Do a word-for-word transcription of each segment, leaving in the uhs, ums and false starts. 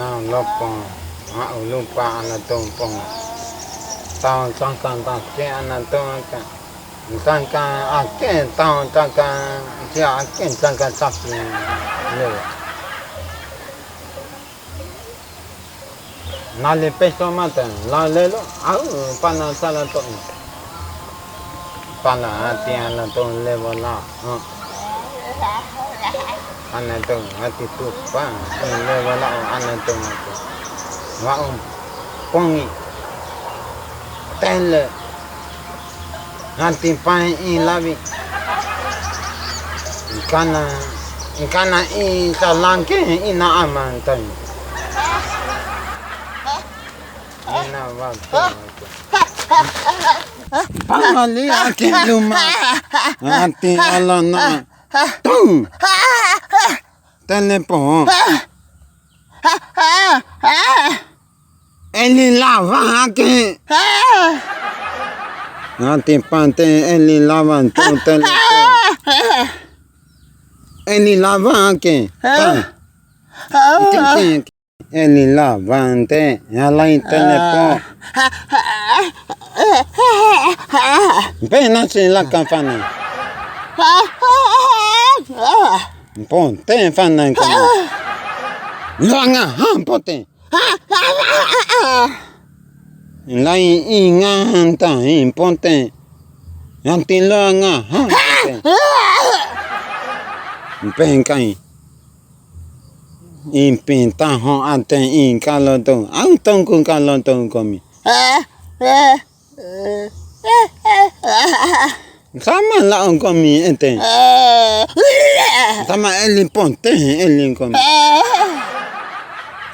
Na lopo, wa'u lupa ana tumpo. Tau sangka ntake ana tumpo. Sangka ake tau sangka, sia ake sangka sapi. Lewa. Nali peso mata, la lelo, au, pana sala to. Pana ati ana to lewa la. Ana to ati tupa, lewa la ana to mata. Wa'u pongi. Tele. Nanti pae i lawi. Kana, kana i salangke ina aman tan. Ina waktu. Pangali ake luma. Nanti alona. Tung. Telepon. Eli lawa ake. Nanti pante eli lawa tu tele tu. Eli lawa ake. Eli lawa te, ya lai tele po. Be nasi laka fana. Ponte fana ko. Langa ha ponte. Lai inga anta hi ponte. Nanti langa ha ponte. Pengkai. Impi taho ate i kalo tu. Au tongku kalo tu komi. Sama lao komi ete. Sama eli ponte, eli komi.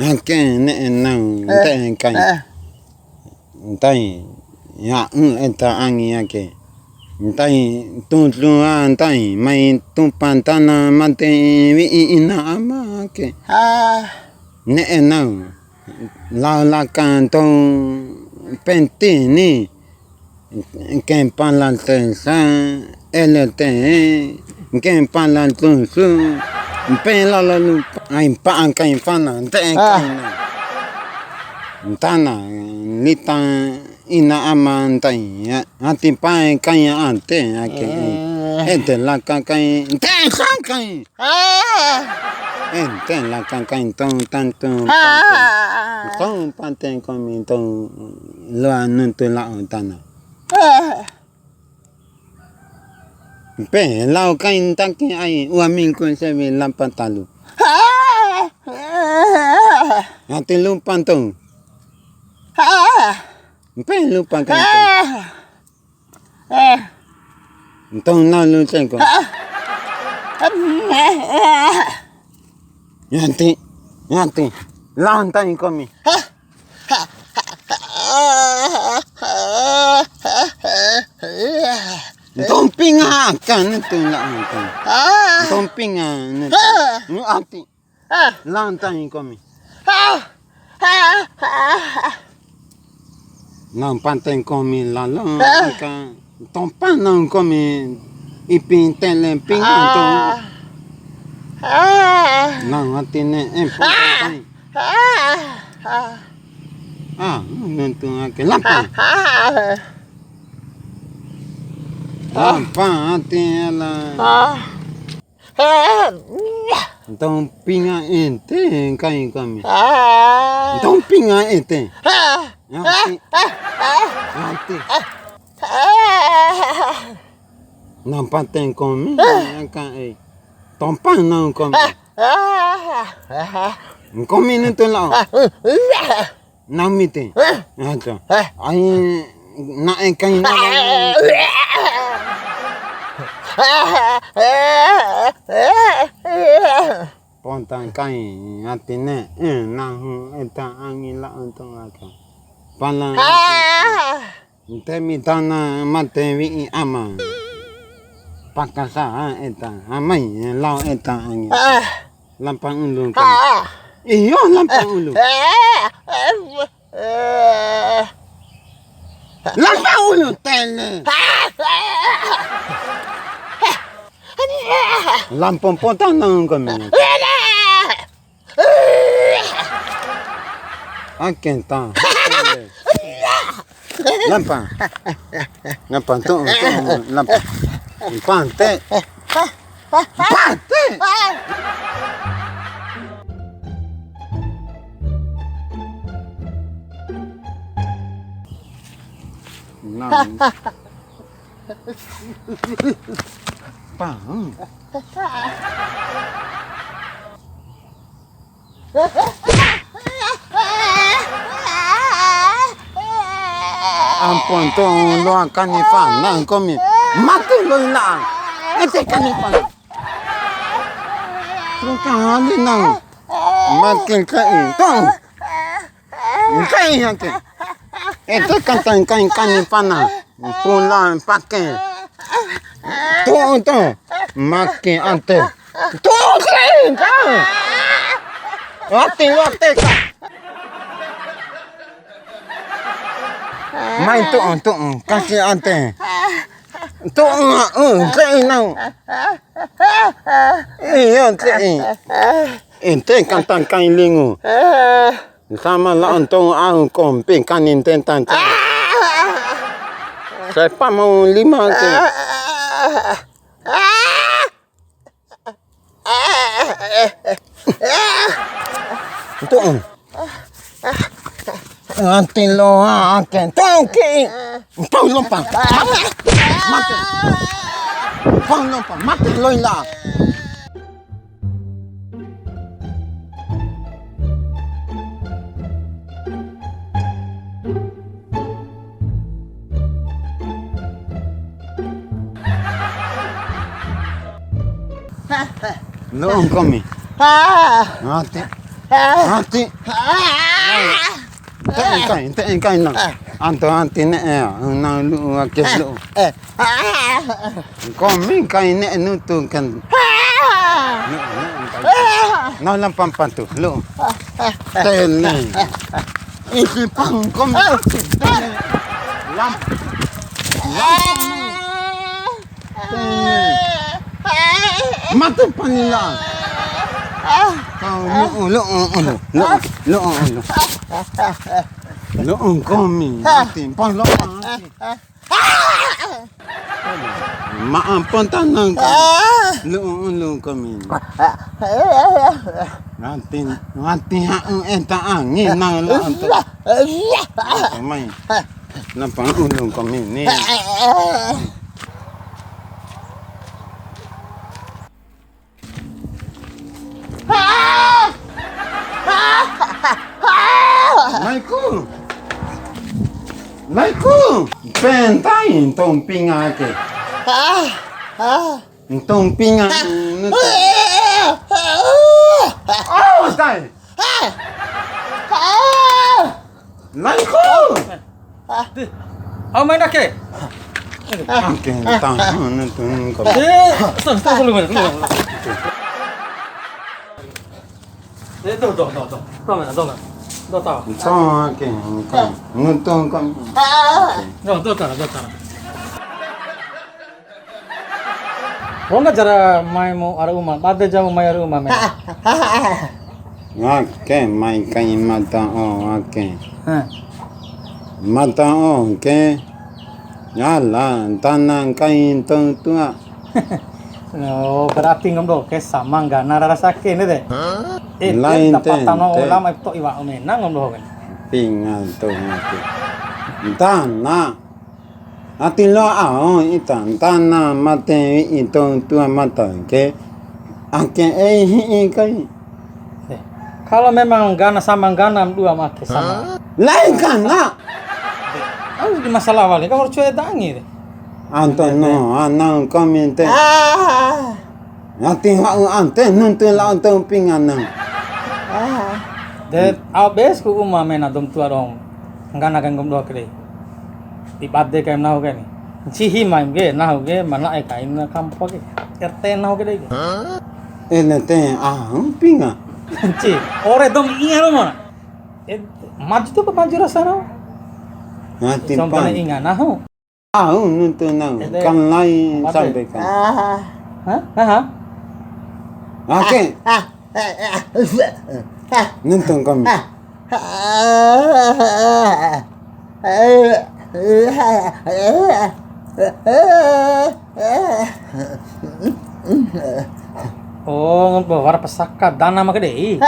Ake ne'e nau te kai. Ntai, ya, mm, enta angi ake. Ntai, tu, tu, a, ntai, mai tu pantana mate wi'i ina ama ake. Ne'e nau. Lao laka ntong penti ni, kempala tesa, ele te, kempala tusu, mpe lalo lupa, ai mpa'a kai fana, nte'e kaina. Ntana, lita ina ama ntai, ya, hati pae kai ante, ake, ede laka kai, nte'e kai. Ente laka kai ntong tantu. Ntong pante komi ntong loa nuntu lao tana. Mpe lao kai ntaki ai ua minggu sewi lampa talu. Ati lupa ntong. Mpe lupa kai ntong. Ntong na lu cengko. Nyanti, nyanti. Lantai komi. Ntong pinga kan tu nak ntong. Ntong pinga tu. Nyanti. Lantai komi. Nang pante komi lalo ka tompa nang komi ipi tele pinga to. Nang atine empo kai. Ah, nuntu ake lampa. Lampa ati ala. Ntong pinga ente kai kami. Ntong pinga ente. Nanti. Nanti. Nampa tengkomi ka e. Tompa nau komi. Komi nuntu lao. Nami te. Ato. Ai na'e kai na. Ponta kai atine, eh, nahu eta angi la untung aka. Pala. Nte mi tana mate wi'i ama. Pakasa eta amai lao eta angi. Lampa ulu kan. Iyo lampa ulu. Lampa ulu tele. Lampa potana kami. Ake ta. Lampa. Lampa tu, tu, lampa. Pante. Pante. Nah. Paham. Ampun, tu loa kani pana nggomi. Mati loi la. Ede kani pana. Terus kali nang. Makin kai. Tuh. Kai ake. Ede kan tangkai kani pana. Pula pake. Tuh, tuh. Make ante. Tuh, kai, kai. Ati, ati, kai. Mai tuh, tuh. Kasi ante. Tuh, uh, kai nau. Iya, kai. Ente kan tangkai lingu. Sama la untung au kompi kani ntenta. Sepa mau lima ke. Untung. Nanti lo ake. Tongki. Tong lompa. Mati. Tong lompa. Mati loi la. Lo ongkomi. Mati. Mati. Ente engkai, ente engkai nang. Anto anti ne'e, nang lu'u ake lu'u. Komi kai ne'e nutu kan. Lu'u, lu'u, engkai. Nah, lampa mpa tu, lu'u. Tene. Isi pangkom. Lam. Lam. Mate panila. Kau lu'u, lu'u, lu'u, lu'u, lu'u. Lu'u komi, mati, pang lu'u. Ma'a pontanang ka. Lu'u, lu'u komi. Mati, mati ha'u enta angin nang la antu. Mai. Lampa ulu kami ni. Laiku. Laiku. Pentai ntong pinga ke. Ntong pinga. Oh, tai. Laiku. Au main ake. Ake tahan tu ko. Eh, stop, stop, stop, stop, stop. Eh, tuh, tuh, tuh, tuh. Tuh, mana, tuh, mana. Tuh, tuh. Tuh, ake, ake. Nuntung ko. Tuh, tuh, tuh, tuh, tuh. Wa'ura jara mai mu ara uma, bade ja mu mai ara uma me. Ake mai kai mada o ake. Hah. Mada o ke. Yala, ntana kai ntau tua. Oh, berarti nggomi doho ke sama nggana rarasa ake ndede. Eh, lain dapatan te, te. Ulama itu iwa mena nggomi doho kan. Pinga tu mati. Ntana. Ati loa au ita ntana mate wi'i ntau tua mada ke, ake ei hi'i kai. Eh, kalau memang nggana sama nggana dua ma ake sama. Lain kana. Au di masalah wali, kamu harus cuek tangi deh. Anto no, anang komi te. Ati ha'u ante nuntu lao ntau pinga nang. De, au bes ku uma mena dou ma tua doho. Nggana kai nggomi doho ke dei. Di bade kai nahu ke ni. Ncihi mai ke, nahu ke, ma na'e kaina kampo ke. R T nahu ke dei ke. Ene te, ah, pinga. Ci, ore dou ma inga lo ma. Eh, maju tu pa maju rasa nahu. Ati pan. Inga nahu. Au nuntu nang, ede, kan lai mate. Sampaikan. Hah? Hah? Oke. Nuntu kami. Oh, wara pesaka dana ma kadei.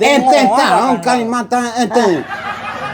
Ente tahu Kalimantan ente.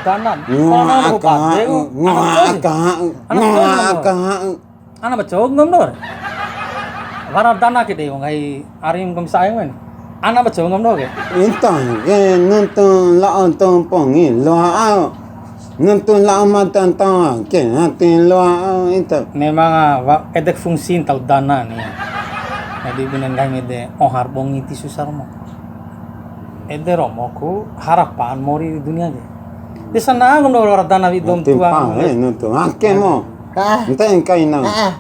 Dana. Ngoa aka, ngoa aka, ngoa aka. Ana ba cou nggomi doho re. Wara dana ke de nggahi arim nggomi sa'e men. Ana ba cou nggomi doho ke. Ita ke nuntu lao tompongi loa au. Nuntu lao mata tawa ke hati loa au ita. Memang, ah, wa-, edek fungsi ntau dana ni. Jadi bune nggahi mede ohar bongi ti susah romo. Ede romoku harapan mori di dunia ke. Di sana nggomi doho wara dana wi'i dou ma tua. Nuntu ake mo. Ah. Ente kaina. Ah.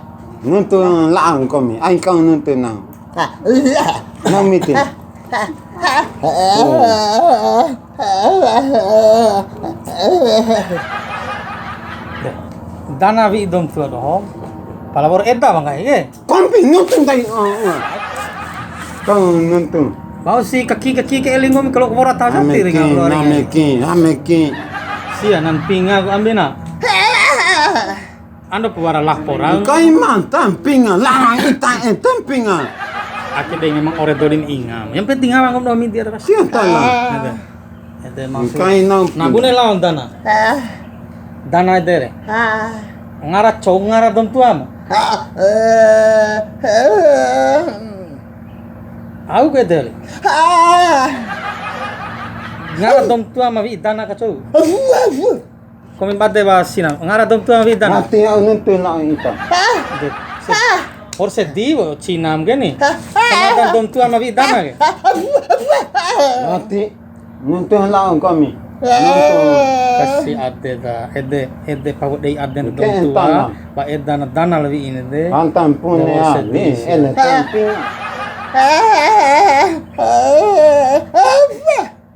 Nuntu lao nggomi, ai kau nuntu nau. Ah, iya. Nau miti. Ah. Dana wi'i dou ma tua doho. Pala wa'ur eda bang kai ke. Kombi nuntu ndai. Oh, oh. Kau nuntu. Bau si kaki-kaki ke eling nggomi kalau wara tahu. Ameki, ameki, ameki. Sia na mpinga ku ambina. Ando pu wara laporan. Kai manta mpinga, larang ita ente mpinga. Ake de memang ore dodin ingam. Yang penting awak ngom domi dia. Sia tala. Ada. Ede maksud. Kai nau. Na bune laon dana. Ah. Dana ede re. Ah. Ngara cou ngara dou ma tuamu. Ah, eh, eh. Au ke ede re. Ah. Ngara dou ma tua ma wi'i dana ka cou. Aduh, aduh. Komi bade ba sina, ngara dou ma tua wi'i dana. Mati au nuntu lao ita. De, se-, or sedi wo cinam ke ni. Ngara dou ma tua ma wi'i dana ke. Mati nuntu lao kami. Nuntu. Kasi ade da, ede, ede pahu dei ade dou ma tua. Ba eda na dana la wi'i ne de. Antam pune ani, ele tampi.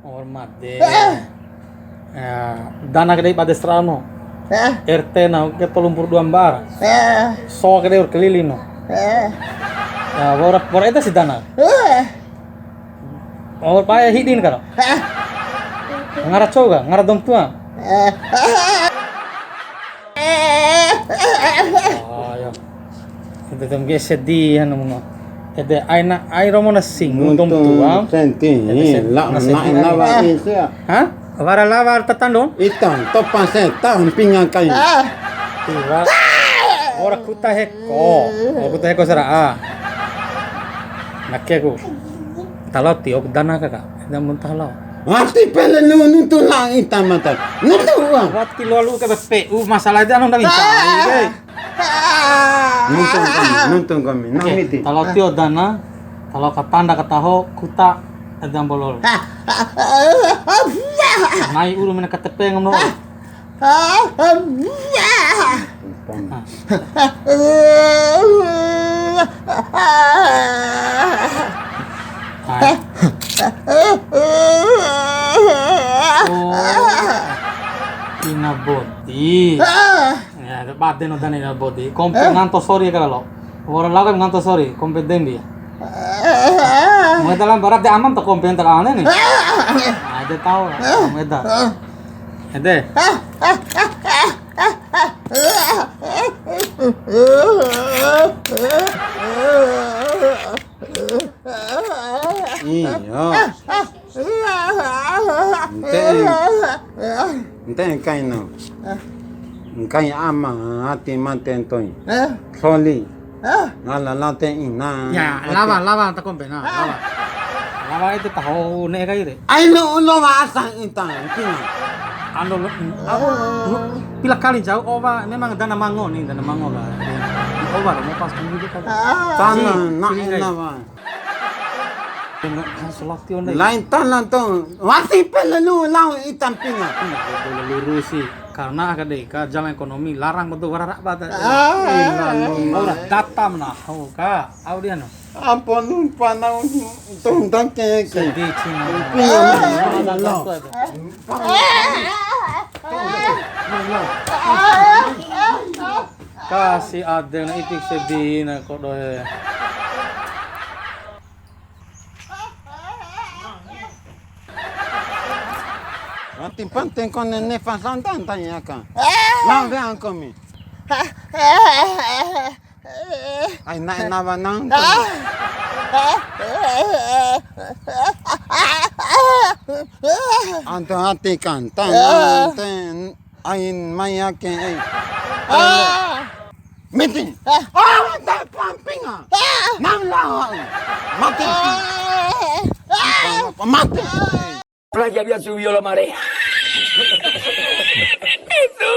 Or made. Ah. Ya, dana ke dei bade sarano. Ah. R T na ke tolu mpuru dua mbar. Ah. So ke dei ur keliling no. Ah. Ya, wa'ur, wa'ur eda si dana. Ah. Wa'ur pae hidin karo. Ah. Ngara cou ka, ngara dou ma tua. Ah. Oh, ya. Ede dem ge sedih anu mu. Ede aina ai romo na singgung dou ma tua. Senti, la na senti. Hah? Wara lawa tatando? Ita, topa se, ta mpinga kai. Ah. Tiwa. Ora kuta heko. Ora kuta heko sara a. Nake ku. Talo tio dana kaka. Eda mun talo. Mati pele lu nuntu la ita mata. Nuntu wa. Wati lo lu ke P U masalah ede anu ndak bisa. Nuntu kami, nuntu kami. Nang miti. Talo tio dana, talo katanda kataho, kuta, eda mbolol. Nai ulu mena K T P ngono. Oh, ina boti. Ya, bade no dana ina boti. Kompe nganto sori kala lo. Wara laga nganto sori, kompe dembi. Mau dalam barat de aman to kompe entar ane ni. Nah, ede tahu. Mau eda. Ede. Iyo. Ente, ente kaina. Ngkai ama ati mate ntoi. Soli. Ala late ina. Ya, lawa, lawa ta kompe na, lawa. Lawa ede taho ne'e kai re. Ai lu ulo wa asang ita, tina. Ando lo, apa, pila kali jauh, owa, memang dana mango ni, dana mango lah. Owa, mau pas kan gitu kan. Tana, na, na, wa. Lain tana to, wati pele lu lau ita mpinga. Lurusi, karena aka dei ka jalan ekonomi larang betul wara raba ta. Ora datam nah, ka, au dia no. Ampun, umpa nau tundang ke ke. Sedih cina. Iya, mana lo? Kasi ade na ipi sedih na kodo e. Wati pante kone ne fa santa anta ya ka. Lambe angkomi. Ai na na wa nang. Anto ati kanta nang ten ain mai ake ai. Miti. Ah, ta pampinga. Nang la. Mati. Mati. Pelajar biasa viola mare. Itu.